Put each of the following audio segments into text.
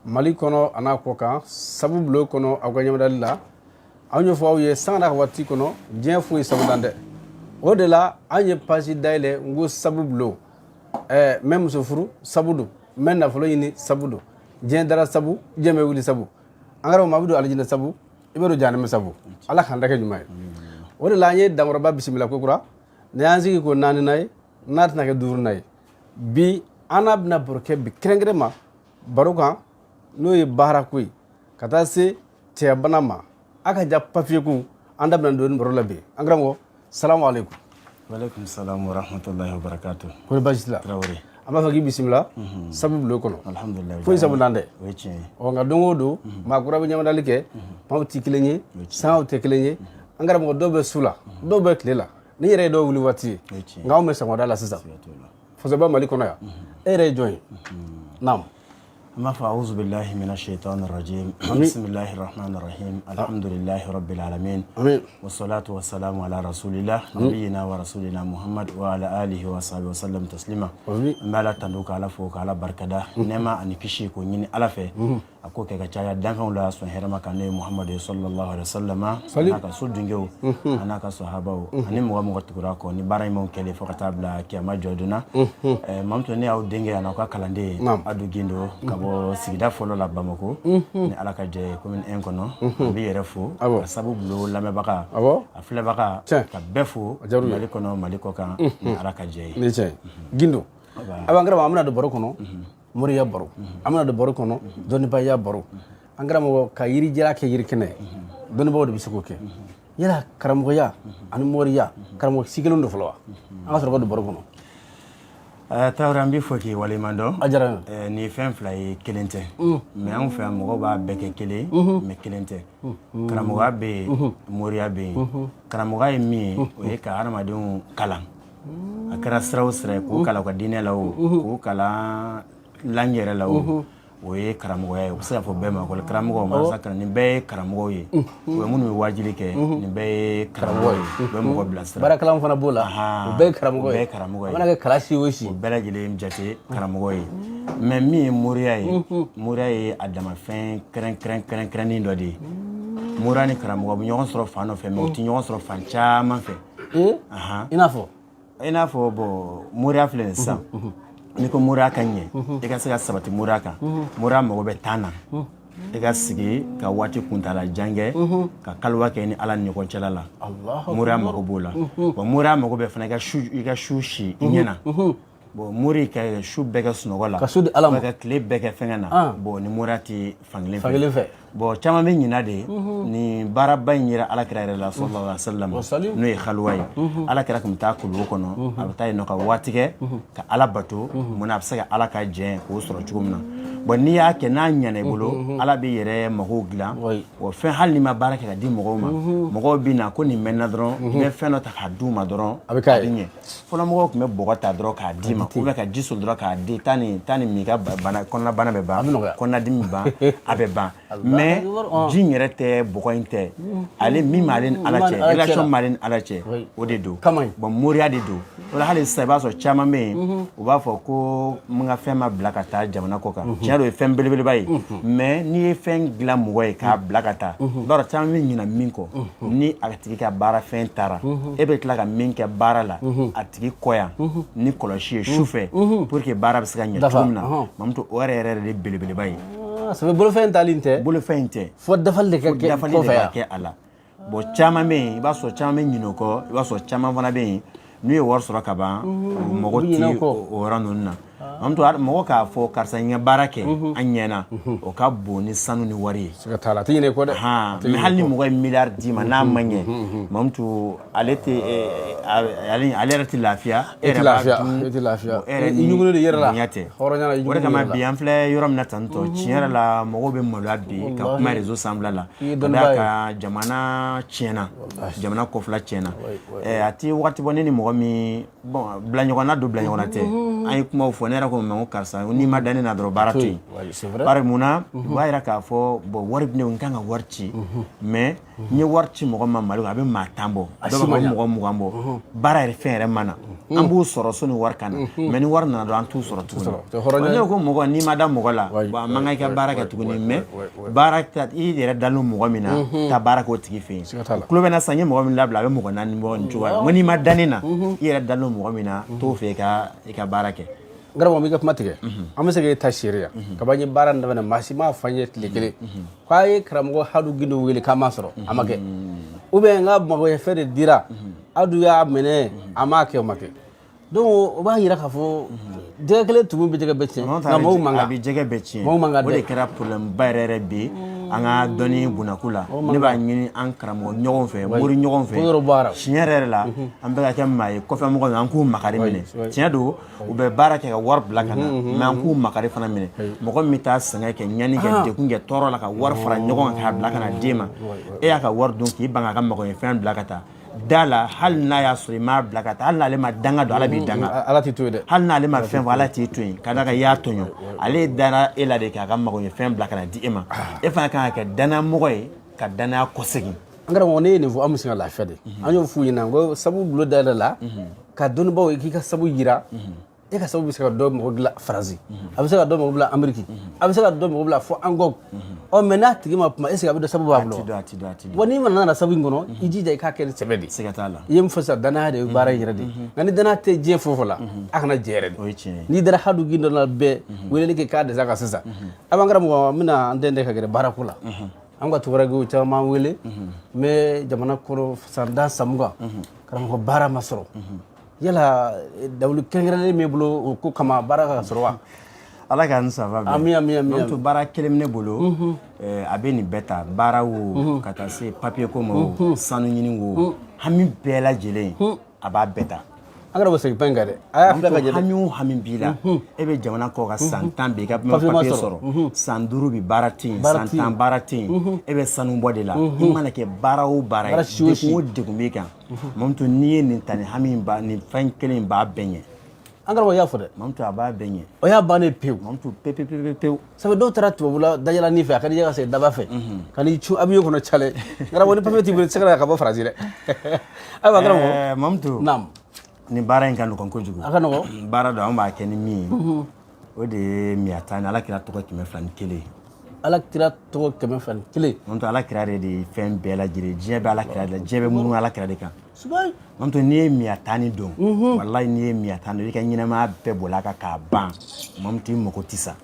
Mali kɔnɔ a n'a kɔ kan, sabu bulon kɔnɔ, aw ka ɲɛmadali la. An y'o fɔ aw ye sanga n'a ka waati kɔnɔ, diɲɛ foyi sabu dan tɛ. O de la an ye page dayɛlɛ n ko sabu bulon. N bɛ muso furu, sabu don. N bɛ nafolo ɲini, sabu don. Diɲɛ dara sabu, diɲɛ bɛ wuli sabu. An karamɔgɔ, a bɛ don alijinɛ sabu, i bɛ don jahanama sabu. Ala k'an da kɛ ɲuman ye. O de la an ye dankɔrɔba bisimila kokura ni y'an sigi ko naaninan ye, n'a tɛna kɛ duurunan ye. Bi an n'a bɛna baro kɛ bi kɛrɛnkɛrɛn ma baro kan, n'o ye baarako ye, ka taa se cɛyabana ma. A ka ja papiye kun, an da bɛna don baro la bi. An karamɔgɔ, salamu aleykum. Waaleykum salam wa rahmatullahi wa barakatuh. Ko baasi t'i la? Tarawele. An b'a fɔ k'i bisimila sabu bulon kɔnɔ. Alhamdulillah. Foyi sabu dan tɛ. O ye tiɲɛ ye. Ɔ, nka don o don maa kura bɛ ɲamadali kɛ, maaw tɛ kelen ye, sangaw tɛ kelen ye. An karamɔgɔ, dɔw bɛ su la, dɔw bɛ tile la, ni yɛrɛ ye dɔw wuli waati ye. O ye tiɲɛ. Nka anw bɛ sɔgɔmada la sisan. Siga t'o la. Fasoba Mali kɔnɔ yan, e yɛrɛ ye jɔn ye? Naam. An b'a fɔ auzu billahi mina shaitani rajim, bismillahi rahmani rahim, alhamdulillahi rabbil alamin. Amin. Wassalatu wassalamu ala rasulillah nabiyina wa rasulina Muhammad wa ala alihi wa sahbihi wa sallam taslima. Amin. An bɛ Ala tando, ka Ala fo, ka Ala barikada, nɛɛma ani kisi k'o ɲini Ala fɛ, a k'o kɛ ka caya danfɛnw la sɔn hɛrɛma kan, n'o ye Muhammadu ye sallallahu alaihi wasallam, Sali. a n'a ka so dungew, a n'a ka sahabaw, ani mɔgɔ mɔgɔ tugura a kɔ ni baara ɲumanw kɛlen fo ka taa bila kiyama jɔ donna. Mamutu, ne y'aw denkɛ ani aw ka kalanden ye, Adu Gindo, ka bɔ sigida fɔlɔ la Bamako, ni Ala ka jɛ ye, commune 1 kɔnɔ. An b'i yɛrɛ fo, ka sabu bulon lamɛnbaga, a filɛbaga, ka bɛɛ fo. A diyara u ye. Mali kɔnɔ, Mali kɔ kan, ni Ala ka jɛ ye. Ni tiɲɛ Gindo. A b'an karamɔgɔ, an bɛna don baro kɔnɔ, moriya baro, an bɛna don baro kɔnɔ, dɔnnibaya baro. An karamɔgɔ, ka yirijala kɛ yiri kɛnɛ, dɔnnibagaw de bɛ se k'o kɛ. Yala karamɔgɔya ani moriya, karamɔgɔ si kelen don fɔlɔ wa? An ka sɔrɔ ka don baro kɔnɔ. Tarawele, an b'i fɔ k'i waleɲuman dɔn. A diyara n ye. Nin ye fɛn fila ye, kelen tɛ, mais anw fɛ yan mɔgɔw b'a bɛɛ kɛ kelen, mais kelen tɛ. Karamɔgɔya bɛ yen, moriya bɛ yen. Karamɔgɔya ye min ye, o ye ka hadamadenw kalan, a kɛra sira o sira ye, k'u kalan u ka diinɛ la o, k'u kalan langue yɛrɛ la o, o ye karamɔgɔya ye. O bɛ se ka fɔ bɛɛ ma ko karamɔgɔ, mansa kalan. Nin bɛɛ ye karamɔgɔw ye. U bɛ minnu bɛ wajuli kɛ, nin bɛɛ ye karamɔgɔ ye, u bɛ mɔgɔ bilasira. Baarakɛlaw fana b'o la. O bɛɛ ye karamɔgɔ O ye. bɛɛ ye karamɔgɔ ye. A mana kɛ kalan si o si. O bɛɛ lajɛlen jate karamɔgɔ ye. Mais min ye moriya ye, moriya ye a damafɛn kɛrɛnkɛrɛn kɛrɛnkɛrɛnnin dɔ de ye. Moriya ni karamɔgɔ bɛ ɲɔgɔn sɔrɔ fan dɔ fɛ, mais u tɛ ɲɔgɔn sɔrɔ fan caman fɛ. I n'a fɔ? I n'a fɔ, bon, moriya filɛ nin sisan, n'i ko moriya ka ɲɛ, i ka se ka sabati moriya kan, moriya mago bɛ temps na, i ka sigi ka waati kuntala jan kɛ ka kaliwa kɛ ni Ala ni ɲɔgɔn cɛla la. Moriya mago b'o la. Bon, moriya mago bɛ fana i ka su si i ɲɛ na. Bon, mori ka su bɛɛ kɛ sunɔgɔ la, Ka su di Ala ma. ka tile bɛɛ kɛ fɛngɛ na, bon, ni moriya tɛ fankelen fɛ. Fankelen fɛ. Bon, caman bɛ ɲina de nin baaraba in yera Ala kira yɛrɛ la sallallahu alaihi wasallam, Wasalim. n'o ye xaluwa ye. Ala kira tun bɛ taa kuluwo kɔnɔ, a bɛ taa yen nɔ ka waati kɛ ka Ala bato. Munna? A bɛ se ka Ala ka jɛn k'o sɔrɔ cogo min na. Bon, n'i y'a kɛ n'a ɲɛna i bolo, Ala b'i yɛrɛ magow dilan. O fɛn, hali n'i ma baara kɛ ka di mɔgɔw ma, mɔgɔw bɛ na ko nin mɛnna dɔrɔn, i bɛ fɛn dɔ ta k'a d'u ma dɔrɔn, A bɛ k'a ye. ɲɛ. Fɔlɔ mɔgɔw tun bɛ bɔgɔ ta dɔrɔn k'a d'i ma, ou bien ka ji soli dɔrɔn k'a di, taa nin, taa nin min, i ka bana, kɔnɔna bana bɛ ban. A bɛ nɔgɔya. Kɔnɔnadimi bɛ ban, a bɛ ban. Mais ji in yɛrɛ tɛ, bɔgɔ in tɛ, ale min b'ale ni Ala Min cɛ, b'ale Ala cɛ relation la. min b'ale ni Ala cɛ, o de don. Kama ye. Bon, moriya de don. O la, hali sisan i b'a sɔrɔ caman bɛ yen, u b'a fɔ ko n ka fɛn ma bila ka taa jamana kɔ kan. Tiɲɛ don, o ye fɛn belebeleba ye, mais n'i ye fɛn dilan mɔgɔ ye k'a bila ka taa, i b'a dɔn caman bɛ ɲina min kɔ, ni a tigi ka baara fɛn taara, e bɛ tila ka min kɛ baara la a tigi kɔ yan ni kɔlɔsi ye su fɛ, pour que baara bɛ se ka ɲɛ Dafa, cogo min na. Mamutu, o yɛrɛ yɛrɛ de ye belebeleba ye. Ça fait bolofɛn tali tɛ. Bolofɛn in tɛ. Fo dafali de ka kɛ Dafali de kɔfɛ ka yan. kɛ a la. Bon, caman bɛ yen, i b'a sɔrɔ caman bɛ ɲinɛ o kɔ. I b'a sɔrɔ caman fana bɛ yen, n'u ye wari sɔrɔ ka ban, u mago U bɛ ɲinɛ ti o kɔ. o yɔrɔ ninnu na. Mamutu, mɔgɔ k'a fɔ karisa n ye baara kɛ, an ɲɛna, o ka bon ni sanu ni wari ye. Siga t'a la, a tɛ ɲinɛ i kɔ dɛ. Han, A tɛ mais ɲinɛ hali i ni kɔ. mɔgɔ ye miliyari d'i ma, n'a ma ɲɛ, Mamutu, ale tɛ ale yɛrɛ tɛ lafiya. E tɛ yɛrɛ b'a lafiya, dun. e tɛ lafiya. Bon, e yɛrɛ I ni ɲugulen don i yɛrɛ la. bonya tɛ. Hɔrɔnya la, i O de ɲugulen kama i yɛrɛ la. bi an filɛ yɔrɔ min na tantɔ, tiɲɛ yɛrɛ la, mɔgɔw bɛ maloya bi ka kuma réseau sanfɛla la, I ye ka d'a dɔnnibaa ye. kan jamana tiɲɛna, jamana kɔfɛla tiɲɛna. Oui. A ti wagati bɔ, ne ni mɔgɔ min, bon, bila ɲɔgɔnna don, bila ɲɔgɔnna tɛ, an ye kumaw fɔ. Ne yɛrɛ ko ma ko karisa, n'i ma da ne na dɔrɔn, baara to yen. Oui, c'est vrai. Bari munna? U b'a yira k'a fɔ, bon, wari bɛ ne kun, n kan ka wari ci, mais n ye wari ci mɔgɔ ma Mali kɔnɔ, a bɛ maa 10 bɔ, dɔw si b'a ma fɔ ɲa. mɔgɔ 20 bɔ, baara yɛrɛ fɛn yɛrɛ ma na. An b'u sɔrɔ sɔnni wari ka na, mais ni wari nana dɔrɔn, an t'u sɔrɔ tuguni. Ne ko mɔgɔ, n'i ma da mɔgɔ la, bon, a man kan i ka baara kɛ tuguni. Mais baara, i yɛrɛ dalen mɔgɔ min na, taa baara k'o tigi fɛ yen. Tulo bɛ na sisan, n ye mɔgɔ min labila, a bɛ mɔgɔ 4 bɔ nin cogoya la. N ko n'i ma da ne na, i yɛrɛ dalen mɔgɔ min na, t'o fɛ i ka baara kɛ. N karamɔgɔ, n b'i ka kuma tigɛ. An bɛ se k'e ta seere yan kaba n ye baara in daminɛ, maa si m'a fɔ an ye tile kelen k'a ye karamɔgɔ Hadu Gindo wele k'a ma sɔrɔ, a ma kɛ, ou bien n ka magoɲɛfɛn de dira Hadu y'a minɛ, a m'a kɛ, o ma kɛ. Donc o b'a yira k'a fɔ jɛgɛ kelen tumu bɛ jɛgɛ bɛɛ tiɲɛ, nka mɔgɔw man A kan bɛ jɛgɛ bɛɛ tiɲɛ. Mɔgɔw man kan O de dɛ. kɛra problème ba yɛrɛ yɛrɛ bi an ka dɔnni bunako la. Ne b'a ɲini an karamɔgɔ ɲɔgɔn fɛ, mori ɲɔgɔn fɛ. Ko yɔrɔ bɔra. Tiɲɛ yɛrɛ yɛrɛ la, an bɛ ka kɛ maa ye kɔfɛ mɔgɔ an k'u makari minɛ. Tiɲɛ don, u bɛ baara kɛ ka wari bila ka na, mais an k'u makari fana minɛ. Mɔgɔ min bɛ taa sɛgɛn kɛ, ɲani kɛ, degun kɛ, tɔɔrɔ la, ka wari fara ɲɔgɔn kan k'a bila ka na d'e ma, e y'a ka wari dun k'i ban k'a ka magoɲɛfɛn bila ka taa da la. Hali n'a y'a sɔrɔ i m'a bila ka taa, hali n'ale ma danga don, Ala b'i danga. Ala t'i to yen dɛ. Hali n'ale ma fɛn fɔ, Ala t'i to yen, ka d'a kan i y'a tɔɲɔ. Ale dara e la de k'a ka magoɲɛfɛn bila ka na di e ma. E fana kan ka kɛ danayamɔgɔ ye ka danaya kɔsegin. An karamɔgɔ, ne ye nin fɔ, an bɛ se ka lafiya de. An y'o f'u ɲɛna ko sabu bulon dayɛlɛ la ka dɔnnibaw ye k'i ka sabu yira. E ka sabu bɛ se ka dɔ mɔgɔ dilan Faransi, a bɛ se ka dɔ mɔgɔ bila Ameriki, a bɛ se ka dɔ mɔgɔ bila fo Angɔk. Ɔ, mais n'a tigi ma kuma, est ce que a bɛ dɔn sabu b'a A bolo? ti dɔn, a ti dɔn, a ti dɔn. Wa n'i ma nana sabu in kɔnɔ, i jija i k'a kɛ ni sɛbɛ de ye. Siga t'a la. I ye min fɔ sisan, danaya de ye baara in yɛrɛ de ye. Nka ni danaya tɛ diɲɛ fɛn o fɛn la, a kana jɛ yɛrɛ de. O ye tiɲɛ ye. N'i dara Hadu Gindo la, bɛɛ weleli kɛ k'a dɛsɛ a kan sisan. A b'an karamɔgɔ, an bɛna an dɛndɛn ka gɛrɛ baarako la. An ka tugaragew caman wele n bɛ jamana kɔnɔ san 10, san 20, karamɔgɔ, baara ma sɔrɔ. Yala dawulu kɛrɛnkɛrɛnnen min bolo o ko kama, baara ka sɔrɔ wa? Ala k'an saba bɛn. Ami, ami, ami. Donc baara kelen bɛ ne bolo, a bɛ nin bɛɛ ta, baara wo, ka taa se papier ko ma o, sanu ɲini wo, hami bɛɛ lajɛlen, a b'a bɛɛ ta. An kana bɔ segin pan in kan dɛ, a y'a filɛ ka ɲɛ dɛ. Hami o hami b'i la, e bɛ jamana kɔ ka san 10 bi, i ka papier ma papier sɔrɔ. sɔrɔ, san 5 bi, baara tɛ yen, Baara san tɛ yen. 10, baara tɛ yen, e bɛ sanu bɔ de la. I mana kɛ baara o baara Baara ye, si o si. Degun o degun b'i kan, Mamutu, n'i ye nin ta, nin hami in ba, nin fɛn kelen in b'a bɛɛ ɲɛ. An karamɔgɔ y'a fɔ dɛ. Mamutu, a b'a bɛɛ ɲɛ. O y'a bannen pewu. Mamutu, pe pe pe pe pewu. Sabu dɔw taara tubabula dajalanin fɛ, a ka di i ye ka segin daba fɛ ka n'i cu avion kɔnɔ cale. Karamɔgɔ, ni papier t'i bolo, i tɛ se ka na ka bɔ Faransi dɛ. Ayiwa karamɔgɔ. Mamutu, Naam. nin baara in ka nɔgɔn kojugu. A ka nɔgɔn. Baara dɔ, an b'a kɛ ni min ye, o de ye miyata ni Ala kira tɔgɔ 201. Ala kira tɔgɔ 201. Mamutu, Ala kira de ye fɛn bɛɛ lajɛlen. Diɲɛ bɛ Ala kira de la, diɲɛ bɛ munumunu Ala kira de kan. Subayi. Mamutu, n'i ye miya ni don, walayi, n'i ye miya don, i ka ɲɛnamaya bɛɛ bɔla a kan k'a ban. Mamutu, i mako tɛ sa,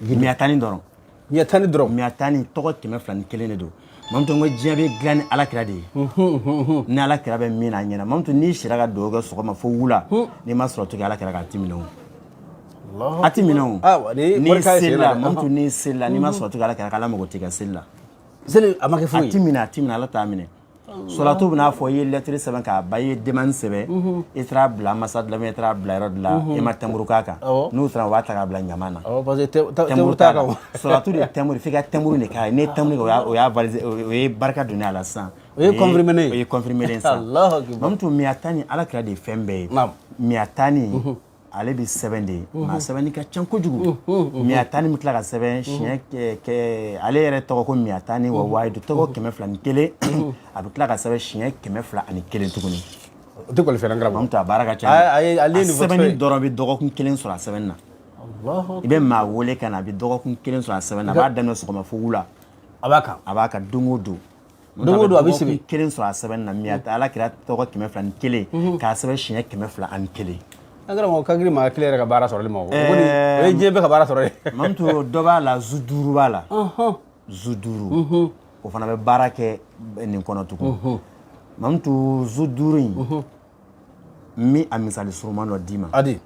miya ni dɔrɔn. Miya ni dɔrɔn. Miya ni tɔgɔ 201 de don. Mamutu, n ko diɲɛ bɛ dilan ni Ala kira de ye, ni Ala kira bɛ min na a ɲɛna. Mamutu, n'i sira ka dugawu kɛ sɔgɔma fo wula, n'i ma sɔrɔ to Ala kira kan, a ti minɛ o, a ti minɛ o. Awa, ni n'i wari k'a ye sen selila na dɛ. Mamutu, n'i selila, n'i ma sɔrɔ to Ala kira kan, Ala mago t'i ka seli la. Seli a ma kɛ A foyi ti ye. minɛ, a ti minɛ, Ala t'a minɛ. Sɔlatu bɛna fɔ i ye lɛtiri sɛbɛn k'a ban, i ye demande sɛbɛn, i taara bila ambassade la, i taara bila yɔrɔ dɔ la, i ma timbre k'a kan. N'u taara, u b'a ta k'a bila ɲama na. Awɔ, parce que Timbre timbre t'a t'a la. kan. Sɔlatu de ye timbre, f'i ka timbre de k'a ye. N'i ye timbre kɛ, o y'a validé, o ye barika donnen a la sisan. O ye confirmé ye. O ye confirmé ye sisan. Allahu akbar. Mamutu, miya ni Ala kira de ye fɛn bɛɛ ye. Miya ni ale bɛ sɛbɛn de ye, mais a sɛbɛnni ka ca kojugu. Miya ni bɛ tila ka sɛbɛn siɲɛ kɛ, ale yɛrɛ tɔgɔ ko miya ni wa wayidu tɔgɔ 201, a bɛ tila ka sɛbɛn siɲɛ 201 tuguni. O tɛ kɔlɔsi fɛn karamɔgɔ. Mamutu, a baara ka ca. Ale A ye nin fɔ sɛbɛnni cogo ye. dɔrɔn bɛ dɔgɔkun kelen sɔrɔ a sɛbɛnni na. Allahu I bɛ maa wele ka na, a bɛ dɔgɔkun kelen sɔrɔ a sɛbɛnni na. A b'a daminɛ sɔgɔma fo wula. A b'a kan. A b'a kan don o don. Don o don a bɛ dɔgɔkun sɛbɛn. kelen sɔrɔ a sɛbɛnni na. Miya Ala kira tɔgɔ 201 k'a sɛbɛn siɲɛ 201. An karamɔgɔ, ka girin maa kelen yɛrɛ ka baara sɔrɔli ma o. O kɔni, o ye diɲɛ bɛɛ ka baara sɔrɔ ye. Mamutu, dɔ b'a la, zu 5 b'a la, zu 5, o fana bɛ baara kɛ nin kɔnɔ tugun. Mamutu, zu 5 in, n bɛ a misali suruman dɔ d'i ma. Adi.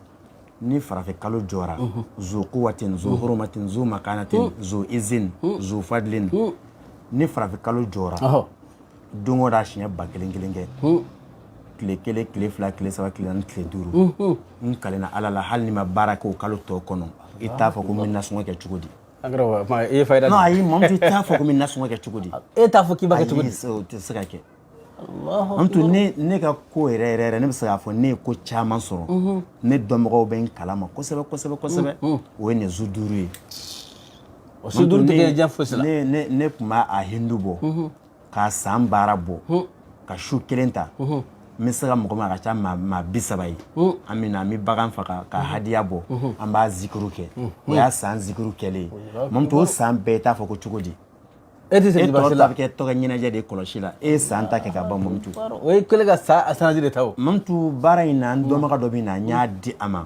Ni farafin kalo jɔra, zu kuwatin, zu hurumatin, zu makanatin, zu izin, zu fadlin, ni farafin kalo jɔra, don o don a siɲɛ 1000 kelen kɛ, tile 1, tile 2, tile 3, tile 4, tile 5, n kalenna Ala la, hali ni ma baara kɛ o kalo tɔ kɔnɔ, i t'a fɔ ko n bɛ nasɔngɔ kɛ cogo di. An karamɔgɔ, kuma i ye fayida Non, di. ayi, Mamutu, i t'a fɔ ko n bɛ nasɔngɔ kɛ cogo di. E t'a fɔ k'i b'a kɛ cogo di? Ayi, o tɛ se ka kɛ. Allahu Mamutu, ne ka ko yɛrɛ yɛrɛ yɛrɛ, ne bɛ se k'a fɔ ne ye ko caman sɔrɔ, ne dɔnbagaw bɛ n kalama kosɛbɛ kosɛbɛ kosɛbɛ, o ye nin zu 5 ye. O su 5 tɛ kɛ diɲɛ fosi la. Ne tun b'a a hindu bɔ k'a san baara bɔ ka su kelen ta. N bɛ se ka mɔgɔ min, a ka ca maa 30 ye. An bɛ na, an bɛ bagan faga ka hadiya bɔ, an b'a zikiru kɛ. O y'a san zikiru kɛlen ye. Mamutu, o san bɛɛ, i t'a fɔ ko cogo di? E tɛ E segin tɔ basi ta la. bɛ kɛ tɔgɔ ɲɛnajɛ de ye kɔlɔsi la. E ye san ta kɛ ka ban, Mamutu. O ye kɛlen ka sa a sanaji de ta o. Mamutu, baara in na, n dɔnbaga dɔ bɛ na, n y'a di a ma.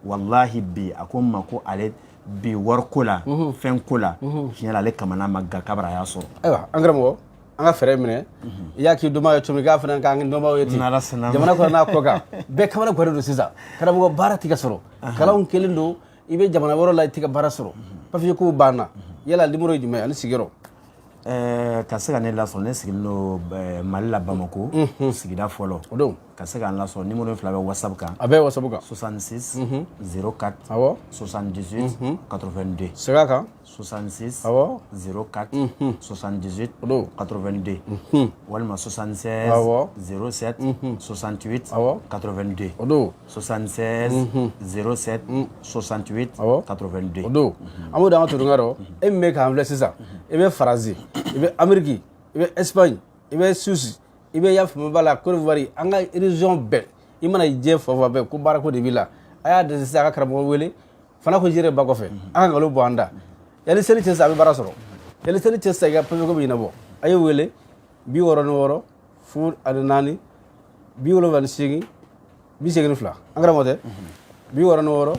Walahi, bi a ko n ma ko ale bi wariko la, fɛn ko la, tiɲɛ la, ale kamana ma ga kabara a y'a sɔrɔ. Ayiwa, an karamɔgɔ, an ka fɛɛrɛ minɛ. I y'a k'i dɔnbaga ye cogo min, k'a fana k'an dɔnbagaw ye ten. N'Ala sɔnna. Jamana kɔnɔ n'a kɔ kan, bɛɛ kamana gannen don sisan. Karamɔgɔ, baara tɛ ka sɔrɔ, kalanw kelen don. I bɛ jamana wɛrɛ la, i tɛ ka baara sɔrɔ, papiye kow banna. Yala nimoro ye jumɛn ye ani sigiyɔrɔ? Ka se ka ne lasɔrɔ, ne sigilen don Mali la, Bamako, sigida fɔlɔ. O don. Ka se k'an lasɔrɔ, nimoro fila bɛ WhatsApp kan. A bɛɛ WhatsApp kan. 66 04 78 82. Segin a kan. 66 04 78 O don. 82, walima 76 07 68 82. O don. 76 07 68 82. O don, an b'o d'an ka todunka rɔ. E min bɛ k'an filɛ sisan, i bɛ Faransi, i bɛ Ameriki, i bɛ Espagne, i bɛ Suisse, i bɛ yafama b'a la, Côte d'Ivoire, an ka région bɛɛ, i mana diɲɛ fan o fan bɛɛ, ko baarako de b'i la, a y'a dɛsɛ sisan, a ka karamɔgɔ wele fana ko jire ba kɔfɛ, an ka nkalon bɔ an da. Yanni seli cɛ sisan, a bɛ baara sɔrɔ. Yanni seli cɛ sisan, i ka papiye ko bɛ ɲɛnabɔ. A ye wele 66 04 78 82. An karamɔgɔ tɛ 66 04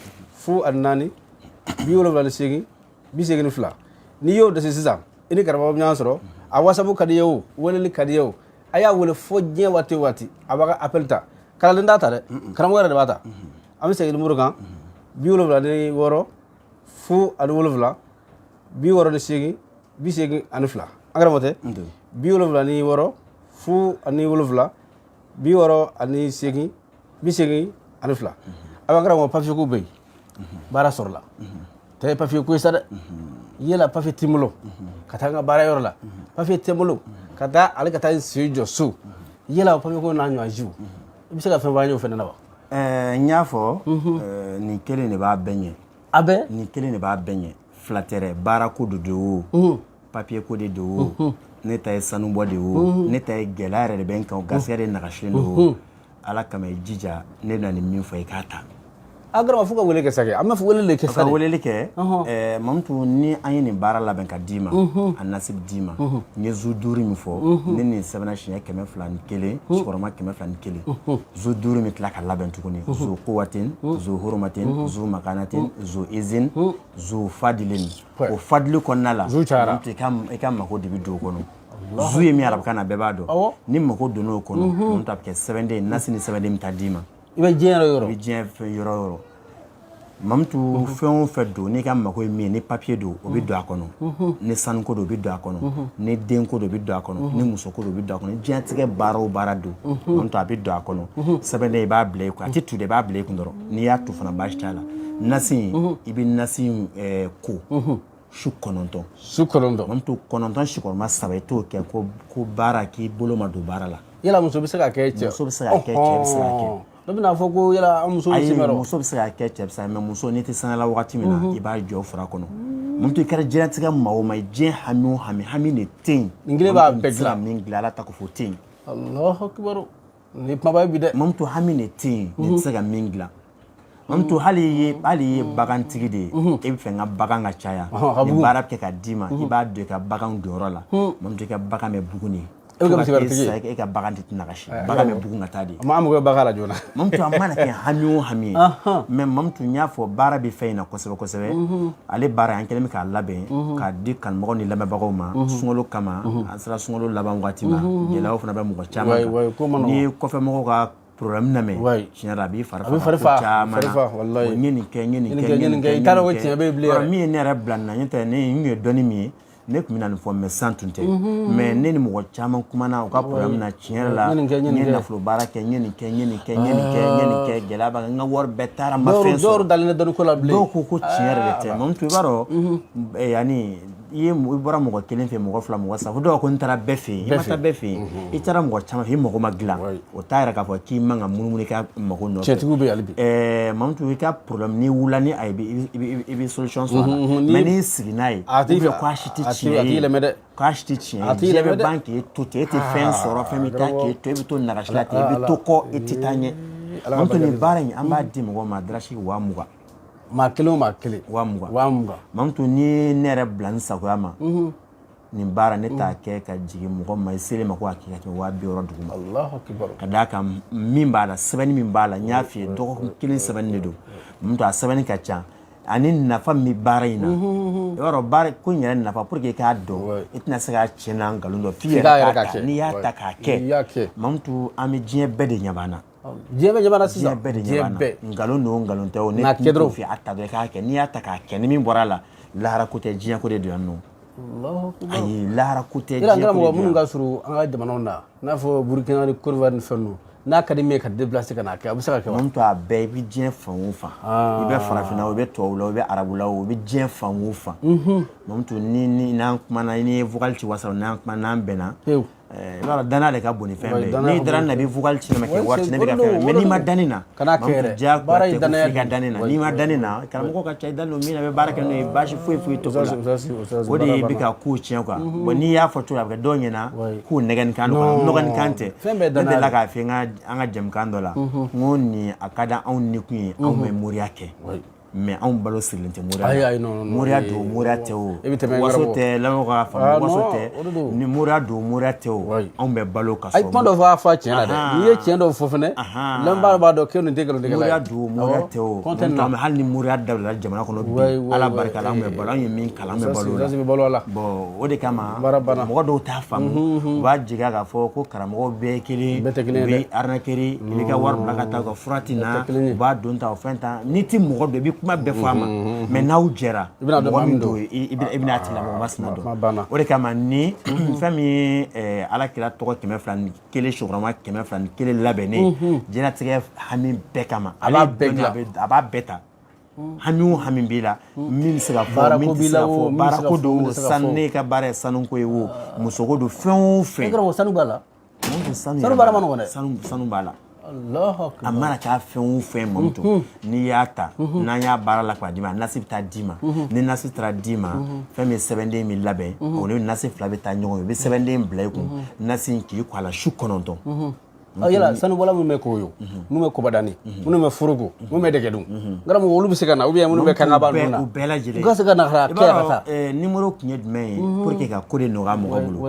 78 82. N'i y'o dɛsɛ sisan, i ni karamɔgɔ bɛ ɲɔgɔn sɔrɔ. A WhatsApp ka di ye o, weleli ka di ye o, a y'a wele fo diɲɛ waati o waati, a b'a ka appel ta. Kalanden t'a ta dɛ, karamɔgɔ yɛrɛ de b'a ta. An bɛ segin nimoro kan: 76 07 68 82. An karamɔgɔ tɛ 76 07 68 82. A b'an karamɔgɔ, papiye ko bɛ yen, baara sɔrɔla tɛ papiye ko ye sa dɛ. Yala papiye t'i bolo ka taa n ka baara yɔrɔ la, papiye tɛ n bolo ka taa ale ka taa n sen jɔ so. Yala o papiye ko n'a ɲɔgɔn jiw, i bɛ se ka fɛn fɔ an ye o fɛnɛ na wa? N y'a fɔ, nin kelen de b'a bɛɛ ɲɛ. A bɛɛ. Nin kelen de b'a bɛɛ ɲɛ, fila tɛ dɛ. Baara ko de don o, papiye ko de don o, ne ta ye sanubɔ de o, ne ta ye gɛlɛya yɛrɛ de bɛ n kan o, garisɛgɛ de nagasilen don o, Ala kama, i jija, ne bɛna nin min fɔ, i k'a ta. A karamɔgɔ, fo ka wele kɛ sa kɛ, an b'a fɔ wele de kɛ sa ka de. Weleli kɛ. Mamutu, ni an ye nin baara labɛn ka d'i ma, a nasi bɛ d'i ma. N ye zu duuru min fɔ, ni nin sɛbɛnna siɲɛ 201, sɔgɔma 201, zu duuru min tila ka labɛn tuguni: zu kuwatin, zu hurumatin, zu makanatin, zu izin, zu fadilin. O fadili kɔnɔna la, Zu cayara. Mamutu, i ka mako de bɛ don o kɔnɔ. Zu ye min ye arabukan na, bɛɛ b'a dɔn. Ni mako donn'o kɔnɔ, Mamutu, a bɛ kɛ sɛbɛnden nasi ni sɛbɛnden bɛ taa d'i ma. I bɛ diɲɛ yɔrɔ o I yɔrɔ. bɛ diɲɛ fɛn yɔrɔ o yɔrɔ, Mamutu, fɛn o fɛn don, n'i ka mako ye min ye, ni papiye don, o bɛ don a kɔnɔ, ni sanuko don, o bɛ don a kɔnɔ, ni denko don, o bɛ don a kɔnɔ, ni musoko don, o bɛ don a kɔnɔ, diɲɛtigɛ baara o baara don, Mamutu, a bɛ don a kɔnɔ. Sɛbɛnden, i b'a bila i kun, a tɛ tu dɛ, i b'a bila i kun dɔrɔn. N'i y'a tu fana, baasi t'a la. Nasi in, i bɛ nasi in ko su 9. Su 9. Mamutu, 9 sikɔrɔma saba, i t'o kɛ ko baara k'i bolo ma don baara la. Yala muso bɛ se ka kɛ cɛ? Muso bɛ se ka kɛ, cɛ bɛ se ka kɛ. Dɔ bɛna fɔ ko yala an musow Ayi, sen bɛ muso bɛ se ka kɛ, cɛ bɛ se ka kɛ, mais muso, n'i tɛ sanga la wagati min na, i b'a jɔ fura kɔnɔ. Mamutu, i kɛra diɲɛlatigɛ maa o maa ye, diɲɛ hami o hami, hami de tɛ yen. Nin kelen b'a Mamutu, bɛɛ n tɛ se ka dilan. min dilan, Ala ta kɔfɛ, o tɛ yen. Allahu akbar, nin ye kumaba ye bi dɛ. Mamutu, hami de tɛ yen nin tɛ se ka min dilan. Mamutu, hali i ye bagantigi de ye, e bɛ fɛ n ka bagan ka caya, Ka nin bugun. baara bɛ kɛ ka d'i ma, i b'a don i ka bagan jɔyɔrɔ la. Mamutu, i ka bagan bɛ bugun de. E bɛ kɛ Fo ka t'e misi wɛrɛtigi ye. sa, e ka bagan tɛ nagasi, bagan bɛ bugun ka taa de. A ma an mago bɛ bagan la joona. Mamutu, a mana kɛ hami o hami ye, mais Mamutu, n y'a fɔ, baara bɛ fɛn in na kosɛbɛ kosɛbɛ. Ale baara, an kɛlen bɛ k'a labɛn k'a di kanubagaw ni lamɛnbagaw ma sunkalo kama. An sera sunkalo laban waati ma, gɛlɛyaw fana bɛ mɔgɔ caman Wayi, ko ma kan. nɔgɔn. N'i ye kɔfɛmɔgɔw ka problème lamɛn, tiɲɛ yɛrɛ la, a b'i fari A b'i faga fari ko fa, caman fari na. fa, walayi. N ye nin kɛ, n ye nin N ye nin kɛ, kɛ, n ye nin kɛ. I t'a dɔn ko tiɲɛ bɛ yen bilen Yɔrɔ yɛrɛ. min ye ne yɛrɛ bila nin na, n'o tɛ ne n kun ye dɔnni min ye, ne tun bɛ na nin fɔ, mais san tun tɛ. Mais ne ni mɔgɔ caman kumana u ka problème na, tiɲɛ yɛrɛ la, N ye nin kɛ, n ye n nin ye kɛ. nafolo baara kɛ, n ye nin kɛ, n ye nin kɛ, n ye nin kɛ, n ye nin kɛ, gɛlɛya b'a kan, n ka wari bɛɛ taara, n ma fɛn Dɔw sɔrɔ. dalen tɛ dɔnni ko la bilen. Dɔw ko ko tiɲɛ yɛrɛ de tɛ. Mamutu, i b'a dɔn, yanni I bɔra mɔgɔ kelen fɛ, mɔgɔ fila, mɔgɔ saba, fo dɔw ko n taara bɛɛ fɛ yen. I ma taa bɛɛ fɛ yen, i taara mɔgɔ caman fɛ, i mago ma dilan. O t'a yira k'a fɔ k'i man ka munumunu i ka mago nɔfɛ. Cɛtigiw bɛ yen hali bi. Mamutu, i ka problème, n'i wulila ni a ye, i bɛ solution sɔrɔ a la. Mais n'i sigi n'a ye, A ou bien k'a si tɛ tiɲɛ a t'i ye, yɛlɛmɛ dɛ. K'a si tɛ tiɲɛ A t'i ye, diɲɛ yɛlɛmɛ bɛ dɛ. ban k'e to ten, e tɛ fɛn sɔrɔ, fɛn bɛ taa k'e to, e bɛ to nagasi la ten, i bɛ to kɔ, e tɛ taa ɲɛ. Ala ka Mamutu, nin barika. Baara in, an b'a di mɔgɔw ma darasi 20 000. Maa kelen o maa kelen. 20 000. 20 000. Mamutu, ni ne yɛrɛ bila n sagoya ma, nin baara ne t'a kɛ ka jigin mɔgɔ ma, i selen ma ko a kɛ ka tɛmɛ 60 000 duguma. Allahu akbar. Ka d'a kan, min b'a la, sɛbɛnni min b'a la, n y'a f'i ye, dɔgɔkun kelen sɛbɛnni de don. Mamutu, a sɛbɛnni ka ca ani nafa min bɛ baara in na. I b'a dɔn, baara ko in yɛrɛ nafa, pour que i k'a dɔn, i tɛna se k'a tiɲɛ n'a nkalon dɔn f'i k'a yɛrɛ yɛrɛ k'a ka ta. kɛ. N'i y'a ta k'a N'i y'a kɛ, kɛ. Mamutu, an bɛ diɲɛ bɛɛ de ɲɛ b'an na. Diɲɛ bɛɛ ɲɛ b'an na Diɲɛ sisan. bɛɛ de ɲɛ Diɲɛ b'an na. bɛɛ. Nkalon don, nkalon tɛ o, ne N'a kɛ t'o dɔrɔn. f'i ye, a ta dɔrɔn i k'a kɛ. N'i y'a ta k'a kɛ, ni min bɔra a la, lahara ko tɛ, diɲɛ ko de don yan nɔ. Allahu akbar. Ayi, lahara ko tɛ, Yala, an diɲɛ ko karamɔgɔ, de don minnu yan. ka surun an ka jamanaw na, i n'a fɔ Burukina ni Côte d'Ivoire ni fɛn ninnu, n'a ka di min ye ka déplacer ka n'a kɛ, a bɛ se ka kɛ wa? Mamutu, a bɛɛ, i bɛ diɲɛ fan o fan, i bɛ farafinna o, i bɛ tubabu la o, i bɛ arabu la o, i bɛ diɲɛ fan o fan, Mamutu, ni n'an kumana, n'i ye vocal ci WhatsApp, n'an kumana, n'an bɛnna, Pewu. I b'a dɔn, danaya de ka bon ni fɛn Ouais, bɛɛ ye. danaya N'i ka dara bon. ne na, i bɛ vocal ci ne ma kɛ Ouais, wari ci ne bɛ ka o de fɛn don, mais o de n'i ma don. da ne na, Kan'a kɛ Mamutu, yɛrɛ. diyagoya Baara ye tɛ ko danaya f'i ka de da ne na. ye. N'i ma da ne na, karamɔgɔ ka ca, i dalen don min na, i bɛ baara kɛ n'o ye, baasi foyi foyi t'o ko la. Oustaz, O de baara bɛ banna. ka kow tiɲɛ quoi. Bon, n'i y'a fɔ cogo la, a bɛ kɛ dɔw ɲɛna k'u nɛgɛnnikan don quoi. Non. Nɔgɔnnikan tɛ. Fɛn bɛɛ ye Ne danaya delila de. k'a f'i ye an ka jɛmukan dɔ la, n ko nin a ka di anw ni kun ye, anw bɛ moriya kɛ, mais anw balo sirilen tɛ moriya Ayi, la. ayi, non, non, non. Moriya don, moriya tɛ o, E bɛ tɛmɛ waso karamɔgɔ. tɛ, lamɛnbagaw k'a Ah, faamu, waso non, tɛ. o de don. Ni moriya don, moriya tɛ o, anw bɛ balo ka Ayi, sɔrɔ kuma dɔ fɔ a fɔ a tiɲɛ na dɛ. N'i ye tiɲɛ dɔw fɔ fɛnɛ, lamɛnbaa b'a dɔn k'e nin tɛ nkalontigɛla ye. Moriya don, moriya tɛ o, Kɔn tɛ nin na. Mamutu, hali ni moriya dabilala jamana kɔnɔ bi, Ala barika la, anw bɛ balo, anw ye min kalan, an bɛ balo o la. Oustaz bɛ balo a la. Bon, o de kama Baara banna. mɔgɔ dɔw t'a faamu, u b'a jigiya k'a fɔ ko karamɔgɔw bɛɛ ye kelen. Bɛɛ tɛ kelen ye U bɛ dɛ. arnaquer, i b'i ka wari bila ka taa, u ka fura ti na, tɛ kelen ye. u b'a don ta, o fɛn ta. N'i ti mɔgɔ dɔn, i bɛ kuma bɛɛ fɔ a ma, mais n'aw jɛra, I bɛna dɔn mɔgɔ maa min min don, don. i bɛna a tigilamɔgɔ masina Kuma dɔn. banna. O de kama, ni fɛn min ye Ala kira tɔgɔ 201, sokɔrɔma 201 labɛnnen, diɲɛlatigɛ hami bɛɛ kama, A b'a ale bɛɛ dɔnni, dilan. A b'a bɛɛ ta. Hami o hami b'i la, min bɛ se ka fɔ, Baarako min tɛ b'i se la ka o, fɔ, min bɛ se ka baarako fɔ, don min o, tɛ se ka sanu, fɔ. ne ka baara ye sanuko ye o, musoko don, fɛn o E fɛn. karamɔgɔ, sanu b'a la. Mamutu, sanu Sanu yɛrɛ baara b'a ma la. nɔgɔn dɛ. Sanu b'a la. Allahu akbar. A mana k'a fɛn o fɛn, Mamutu, n'i y'a ta, n'an y'a baara la k'a d'i ma, a nasi bɛ taa d'i ma. Ni nasi taara d'i ma, fɛn min ye sɛbɛnden min labɛn, o ni nasi fila bɛ taa ɲɔgɔn ye. U bɛ sɛbɛnden bila i kun, nasi in k'i kɔ a la su 9. Yala, sanubɔla minnu bɛ Koyo, minnu bɛ Kobadani, minnu bɛ Foroko, minnu bɛ Dɛgɛdun, karamɔgɔ, olu bɛ se ka na, ou bien minnu bɛ Kangaba ninnu na, U bɛɛ lajɛlen. U ka se ka na ka I kɛ b'a ka dɔn, taa. Numéro kun ye jumɛn ye? Pour que ka ko de nɔgɔya mɔgɔ bolo.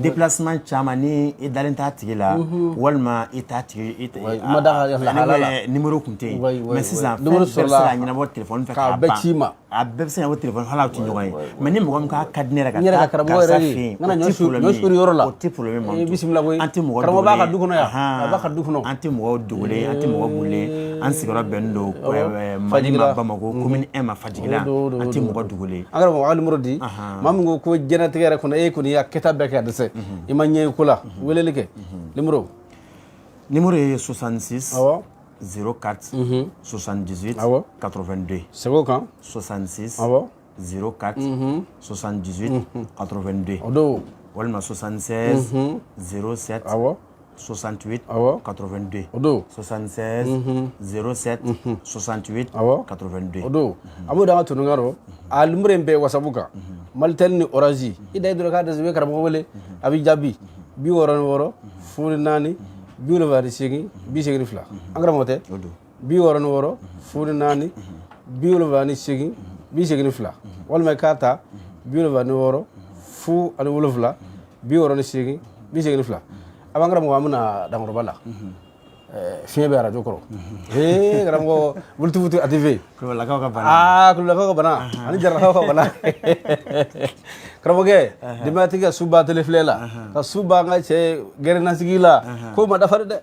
Déplacement caman, ni i dalen t'a tigi la, walima i t'a tigi i tɛ- I ma da a ka lahala la. Numéro kun tɛ yen, mais sisan fɛn Numéro bɛɛ bɛ se sɔrɔla ka ɲɛnabɔ téléphone fɛ k'a k'a bɛɛ ban. ci i ma. A bɛɛ bɛ se ka ɲɛnabɔ téléphone, hali aw tɛ ɲɔgɔn ye, mais ni mɔgɔ min k'a ka di ne yɛrɛ ka N yɛrɛ taa ka karamɔgɔ karisa yɛrɛ de fɛ yen, n kana o ɲɔ tɛ su problème ɲɔ ye. suri yɔrɔ la. O tɛ problème ye, Eh, Mamutu. bisimila koyi. An tɛ mɔgɔ Karamɔgɔ b'a ka dogolen. du kɔnɔ yan. A b'a ka du kɔnɔ. An tɛ mɔgɔ dogolen, an tɛ mɔgɔ bulen. An sigiyɔrɔ bɛnnen don Mali Fajigila. ma Bamakɔ, commune 1 ma, Fajigila. O don, o don, An o tɛ don. mɔgɔ dogolen. An karamɔgɔ, a ka numéro di. Maa min ko ko diɲɛlatigɛ yɛrɛ kɔnɔ, e kɔni y'a kɛta bɛɛ kɛ ka dɛsɛ, i ma ɲɛ i ko la, weleli kɛ numéro. Numéro ye 66 04 78 82. Segin o kan. 66 04 78 82. O don. Walima 76 07 68 82. O don. 76 07 68 82. O don, an b'o d'an ka toninka rɔ. A numéro in bɛɛ ye WhatsApp kan, Malitel ni Orange. I da ye dɔrɔn k'a dɛsɛ, i bɛ karamɔgɔ wele, a b'i jaabi. 66 04 78 82. An karamɔgɔ tɛ? O don. 66 04 78 82, walima i k'a ta 76 07 68 82. A b'an karamɔgɔ, an bɛna dankɔrɔba la. Fiɲɛ bɛ arajo kɔrɔ. Ee karamɔgɔ, Bluetooth activé. Kulubalakaw ka bana. Aa, Kulubalakaw ka bana ani Jaralakaw ka bana. Karamɔgɔkɛ, denbayatigi ka su ban télé filɛ la, ka su ban an ka cɛ gɛrɛnasigi la, ko ma dafa dɛ.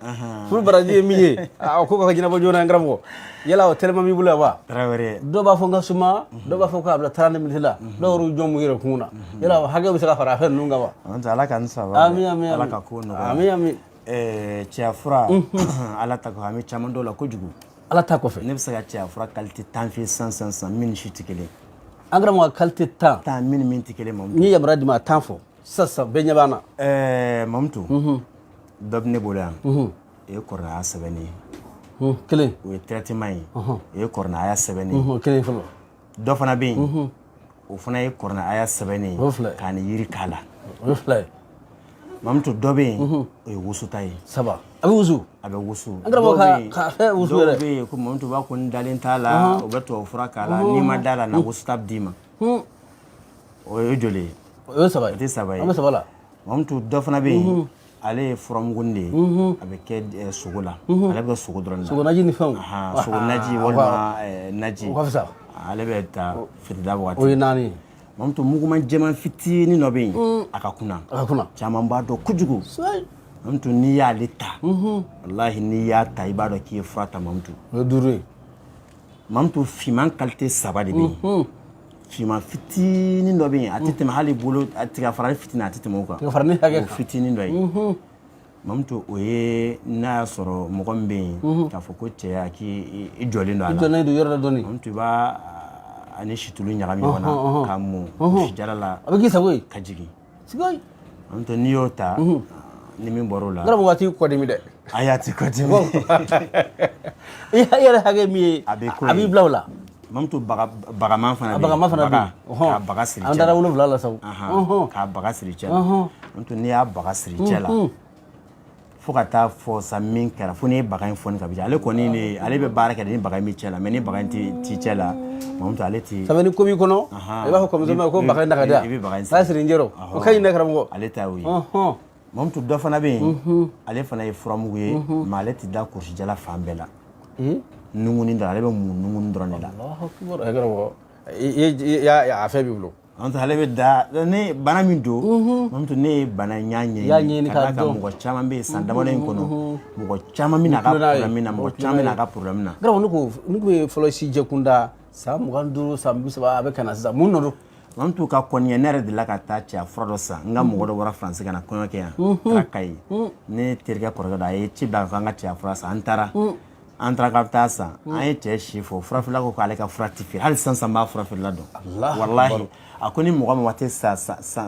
Furu baraji ye min ye, o ko ka ɲɛnabɔ joona. N karamɔgɔ, yala o tellement b'i bolo yan wa? Tarawele. Dɔw b'a fɔ n ka suma, dɔw b'a fɔ k'a bila 30 minutes la, dɔw yɛrɛ jɔn m'u yɛrɛ kun na. Yala o hakɛ bɛ se ka fara a fɛn ninnu kan wa? An tɛ, Ala ka n saba. Ami, ami. Ala Ami. ka ko nɔgɔya. Ami, ami. Cɛya fura, Ala ta kɔfɛ, an bɛ caman dɔw la kojugu. Ala ta kɔfɛ. Ne bɛ se ka cɛya fura qualité 10 f'i ye sisan sisan sisan, min ni si tɛ kelen. An karamɔgɔ, qualité 10. 10 min ni min tɛ kelen, Mamutu. N ye yamaruya d'i ma, a 10 fɔ sisan sisan, bɛɛ ɲɛ b'an na. Mamutu, dɔ bɛ ne bolo yan, o ye kuranaya sɛbɛnni ye. Kelen. O ye traitement ye, o ye kuranaya sɛbɛnni ye. Kelen fɔlɔ. Dɔ fana bɛ yen, o fana ye kuranaya sɛbɛnni ye. O fila ye. K'a ni yiri k'a la. O ye fila ye. Mamutu, dɔ bɛ yen, o ye wusuta ye. Saba, a bɛ wusu. A bɛ wusu. An karamɔgɔ. Dɔw bɛ yen, Ka fɛn wusu dɔw yɛrɛ. bɛ yen ko Mamutu b'a ko n dalen t'a la, u bɛ tubabu fura k'a la, n'i ma da la, na wusuta bɛ d'i ma. O ye joli ye? O ye saba ye. O tɛ saba ye. An bɛ saba la. Mamutu, dɔ fana bɛ yen, ale ye furamuguni de ye, a bɛ kɛ sogo la, ale bɛ kɛ sogo dɔrɔn de la. Sogo naji ni fɛnw. Ahan, sogo naji walima naji. O ka fisa. Ale bɛ ta fitida waati. O ye naani ye. Mamutu, muguman jɛman fitinin dɔ bɛ yen, a ka kunna. A ka kunna. Caman b'a dɔn kojugu. Mamutu, n'i y'ale ta, walahi, n'i y'a ta, i b'a dɔn k'i ye fura ta, Mamutu. O ye duuru ye. Mamutu, finman qualité saba de bɛ yen. Finman fitinin dɔ bɛ yen, a tɛ tɛmɛ hali bolo tiga farali fitinin, a tɛ tɛmɛ o kan. Tiga farali hakɛ O kan. fitinin dɔ ye, Mamutu, o ye n'a y'a sɔrɔ mɔgɔ min bɛ yen k'a fɔ ko cɛya k'i i jɔlen don a I la. jɔlen don yɔrɔ dɔ dɔɔni. Mamutu, i b'a ani situlu ɲagami ɲɔgɔn na k'a mun sijala la. A bɛ k'i sago ye. Ka jigin. Sigoyi. Mamutu, n'i y'o ta ni min bɔr'o la. N karamɔgɔ, waati kɔ dimi dɛ. Ayi, a ti kɔ dimi. I yɛrɛ hakɛ min ye. A bɛ k'o A b'i ye. bila o la. Mamutu, bagaman fana A bɛ yen. bagama fana bɛ Baga, yen. k'a baga siri An cɛ taara la. 7 la sa o. Ahan, k'a baga siri cɛ la. Mamutu, n'i y'a baga siri cɛ la fo ka taa fɔ sa min kɛra, fo n'i ye baga in fɔni ka bi, ale kɔni ne ale bɛ baara kɛ ni baga in bɛ cɛ la, mais ni baga in ti cɛ la, Mamutu, ale ti. Sabu ni ko b'i kɔnɔ, i b'a fɔ kɔmuso ko baga in da ka di yan. I bɛ baga in N'a siri n jɛrɔ o ka ɲi dɛ, karamɔgɔ. Ale ta y'o ye. Mamutu, dɔ fana bɛ yen, ale fana ye furamugu ye, mais ale ti da kurusijala fan bɛɛ la. Nunguni dɔrɔn, ale bɛ mun nunguni dɔrɔn de la. Allahu akbar. Karamɔgɔ, i y'a a fɛn b'i bolo. Mamutu, ale bɛ da ne bana min don, Mamutu, ne ye bana in y'a I y'a ɲɛɲini ɲɛɲini ka d'a k'a kan dɔn. Mɔgɔ caman bɛ yen san damadɔ in kɔnɔ, mɔgɔ caman bɛ n'a ka Tulo n'a ye. problème na, mɔgɔ caman bɛ n'a ka problème na. Karamɔgɔ, ne ko ye fɔlɔ si jɛkunda san 25, san 30, a bɛ ka na sisan, mun nɔ don? Mamutu, ka kɔni ne yɛrɛ delila ka taa cɛya fura dɔ san. N ka mɔgɔ dɔ bɔra Faransi ka na kɔɲɔ kɛ yan, taara Kayi, ne terikɛ kɔrɔkɛ dɔ, a ye ci bila k'an ka cɛya fura san. An taara k'an bɛ taa san, an ye cɛ si fɔ, furafeerela ko k'ale ka fura ti feere. Hali sisan sisan n b'a furafeerela dɔn. Allahu. Walahi, a ko ni mɔgɔ min waati san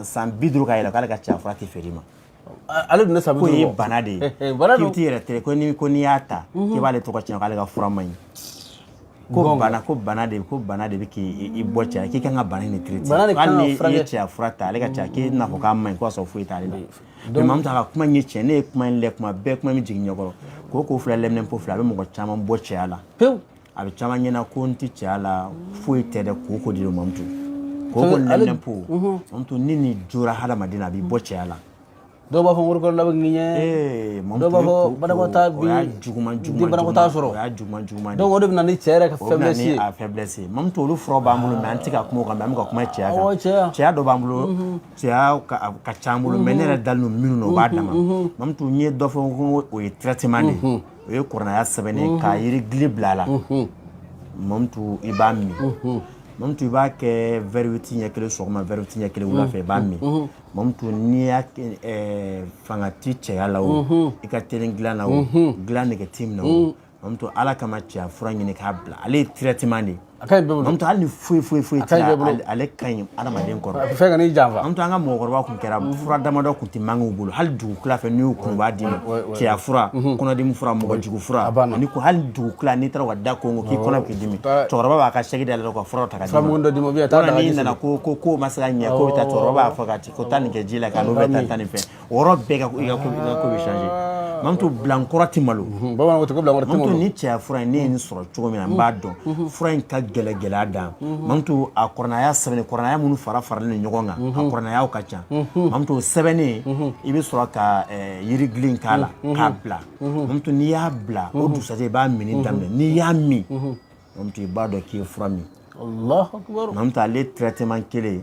50 ka yɛlɛ, k'ale ka cɛya fura ti feere i ma. Ale dun ne san bi Ko duuru ye bɔ. bana de ye. Bana K'i don. bɛ t'i yɛrɛ tere ko n'i y'a ta, k'i b'ale tɔgɔ tiɲɛ, k'ale ka fura man ɲi, ko bana, ko bana de bɛ k'i i bɔ cɛya, k'i kan ka bana in de traiter. Bana de kan Hali ka ni i ye furakɛ. cɛya fura ta, ale ka cɛya, k'e tɛna fɔ k'a man ɲi, k'o y'a sɔrɔ foyi t'ale la. Mais Mamutu, a ka kuma in ye tiɲɛ, ne ye kuma in lɛ kuma bɛɛ, kuma in bɛ jigin ɲɛkɔrɔ ko filɛ, lɛminɛnpo filɛ, a bɛ mɔgɔ caman bɔ cɛya la. Pewu. A bɛ caman ɲɛna ko n tɛ cɛya la, foyi tɛ dɛ, ko de don, Mamutu, ko Ale- lɛminɛnpo. Mamutu, ni nin jora hadamaden na, a b'i bɔ cɛya la. Dɔw b'a fɔ morikɔrɔla bɛ ŋiɲɛ. Ee, Mamutu, Dɔw b'a fɔ banakɔtaa o y'a bi juguman den juguman banakɔtaa juguman sɔrɔ. O y'a juguman juguman de. Donc o de bɛ na ni cɛ yɛrɛ ka O bɛ na faiblesse ni ye. a faiblesse ye. Mamutu, olu furaw b'an bolo, mais an tɛ ka kuma o kan, mais an bɛ ka kuma cɛya kan. Awɔ, cɛya. Cɛya dɔ b'an bolo, cɛya ka ca an bolo, mais ne yɛrɛ dalen don minnu na, o b'a dama. Mamutu, n ye dɔ fɔ ko o ye traitement de ye, o ye kuranaya sɛbɛnnen ye k'a yiri gili bila a la. Mamutu, i b'a min. Mamutu, i b'a kɛ verre 8 ɲɛ kelen sɔgɔma, verre 8 ɲɛ kelen wula fɛ, i b'a min. Mamutu, n'i y'a kɛ fanga ti cɛya la o, i ka teli dilan na o, dilan nɛgɛ t'i minɛ o, Mamutu, Ala kama cɛya fura ɲini k'a bila, ale ye traitement de ye. A ka ɲi bɛɛ bolo. Mamutu, hali ni foyi foyi foyi A ka ɲi t'i la, bɛɛ bolo. ale ka ɲi adamaden kɔrɔ. Fɛn ka n'i janfa. Mamutu, an ka mɔgɔkɔrɔba kun kɛra fura damadɔ kun tɛ manqué u bolo, hali dugukila fɛ, n'i y'u kun, u b'a d'i ma: cɛya fura, kɔnɔdimi fura, mɔgɔ jugu fura. A banna. Ani ko hali dugukila, n'i taara u ka da konko k'i kɔnɔ bɛ k'i dimi, cɛkɔrɔba b'a ka sɛgi dayɛlɛ ka fura dɔ ta ka d'i Fura ma. mugu dɔ d'i ma, ou bien taa Wala daga n'i ji nana sigi. ko ma se ka ɲɛ, ko bɛ taa, cɛkɔrɔba b'a fɔ ka ci ko taa nin kɛ ji la ka n'o bɛ taa nin fɛ, o yɔrɔ bɛɛ ka ko bɛ changer. Mamutu, bilankɔrɔ ti malo. Bamananw ko ten ko bilankɔrɔ tɛ Mamutu, malo. ni cɛya fura in, ne ye nin sɔrɔ cogo min na, n b'a dɔn fura in ka gɛlɛ, gɛlɛya dan. Mamutu, a kuranaya sɛbɛnnen, kuranaya minnu fara faralen don ɲɔgɔn kan, a kuranayaw ka ca. Mamutu, o sɛbɛnnen, i bɛ sɔrɔ ka yiri gili k'a la k'a bila. Mamutu, n'i y'a bila, o dugusajɛ i b'a minni daminɛ. N'i y'a min, Mamutu, i b'a dɔn k'i ye fura min. Allahu akbar. Mamutu, ale traitement kelen,